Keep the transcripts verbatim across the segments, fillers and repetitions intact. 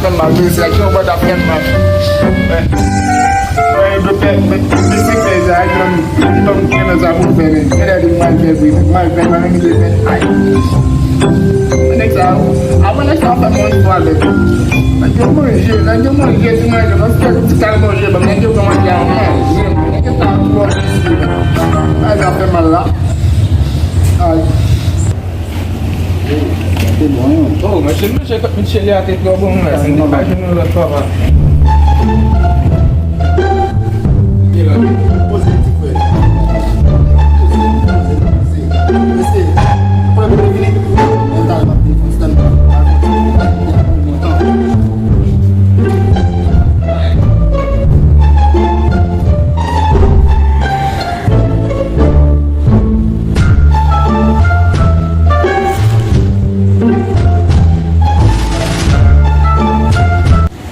Fè mal, mesye, ak yon bòt ap fè mal. Wè, wè, doktè, men, men se fè sa, ak yon, yon dòm ki nan sa pou fè, men. Gade, gade, mal fè, vre, mal fè, mal fè, fè. Ay. Nèg sa, avan nèg sa fè mwen fò avèk. Nèg yo manje, nèg yo manje, ti manje, nan se ti kal manje, ban nèg yo pran manje a manje. Nèg yo ta twò mesye. Ay, sa fè mal la. Ay. Oh, manje, manje, kot Michele a te twò bon, la, se li pa jwenn yon lòt papa. Poze ti frè. Poze, poze, poze. Mesye, premye minit, mwen ta al ap vin fè stand.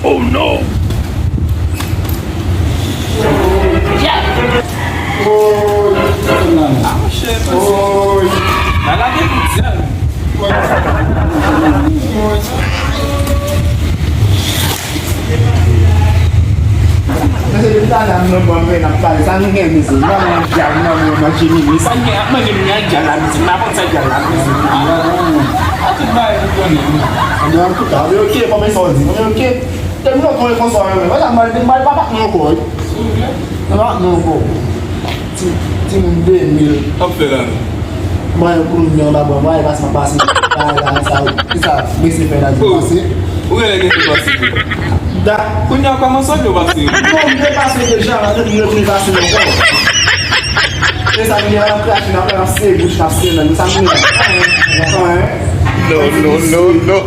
Oh no! Oy! Ah, monchè, la lage pou dyab. Mesye, depi talè a m nan ban mwen ap pale. Sa nou gen, mesye? Nan men dyab, nan men manje mimi. Sa n gen ap manje mimi ak dyab la, mesye? M pa konn sa dyab la, mesye. A tout bagay nou konnen. Anben, antouka, anben, oke, konbyen sa w di? Anben, oke. Te m nan konn konsa, men, men, m al, m al pa patnè ankò, wi. M pa patnè ankò. Ti, timoun de mil. Sa w ap fè la menm? Mwen, pou m gen anba bò, mwen, pase, m ap pase. Bagay la, sa, kisa, mesye fè la, di pase. Ou genlè gen pou pase. Da. Kounye a, kòmanse w pase. Non, m te pase deja, la, m repase ankò. E sa, m gen, n ap krache, n ap, n ap sere bouch, n ap sere lang, sa m gen. Non, non, non, non.